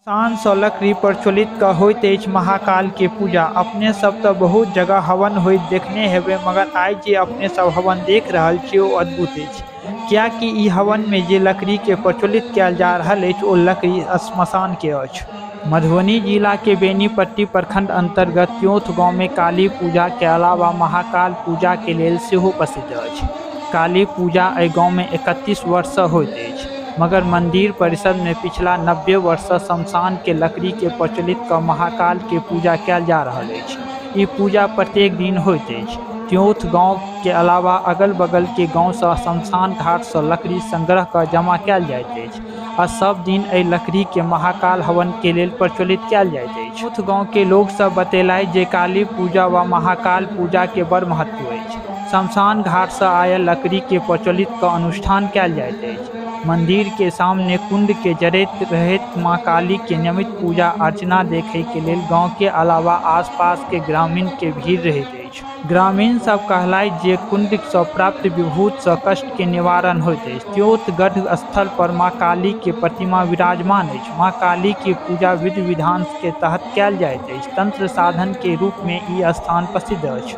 श्मशान सँ लकड़ी प्रज्वलित क होइत अछि महाकाल के पूजा। अपने सब त बहुत जगह हवन होइत देखने हेबै, मगर आइ जे अपने सब हवन देख रहल छी ओ अद्भुत अछि, कियाकि ई हवन में जे लकड़ी के प्रज्वलित कयल जा रहल अछि ओ लकड़ी श्मशान के अछि। मधुबनी जिला के बेनीपट्टी प्रखंड अंतर्गत त्योंथ गांव में काली पूजा के अलावा महाकाल पूजा के लेल सेहो प्रसिद्ध अछि। काली पूजा एहि गांव में 31 वर्ष सँ होइत अछि, मगर मंदिर परिसर में पिछला 90 वर्ष सँ श्मशान के लकड़ी के प्रचलित क महाकाल के पूजा कयल जा रहल अछि। ई पूजा प्रत्येक दिन होइत अछि। त्योंथ गांव के अलावा अगल बगल के गांव सँ श्मशान घाट सँ लकड़ी संग्रह क जमा कयल जाइत अछि आ सब दिन एहि लकड़ी के महाकाल हवन के लेल प्रचलित कयल जाइत अछि। त्योंथ गांव के लोग सब बतेलथि जे काली पूजा व महाकाल पूजा के बड़ महत्व अछि। श्मशान घाट सँ आयल लकड़ी के प्रचलित क अनुष्ठान कयल जाइत अछि। मंदिर के सामने कुंड के जरैत रहैत मां काली के नियमित पूजा अर्चना देखै के लेल गांव के अलावा आसपास के ग्रामीण के भीड़ रहैत अछि। ग्रामीण सब कहलथि जे कुंड सँ प्राप्त विभूत सँ कष्ट के निवारण होइत अछि। त्योंथ गढ़ स्थल पर मां काली के प्रतिमा विराजमान अछि। मां काली के पूजा विधि विधान के तहत कयल जाइत अछि। तंत्र साधन के रूप में ई स्थान प्रसिद्ध अछि।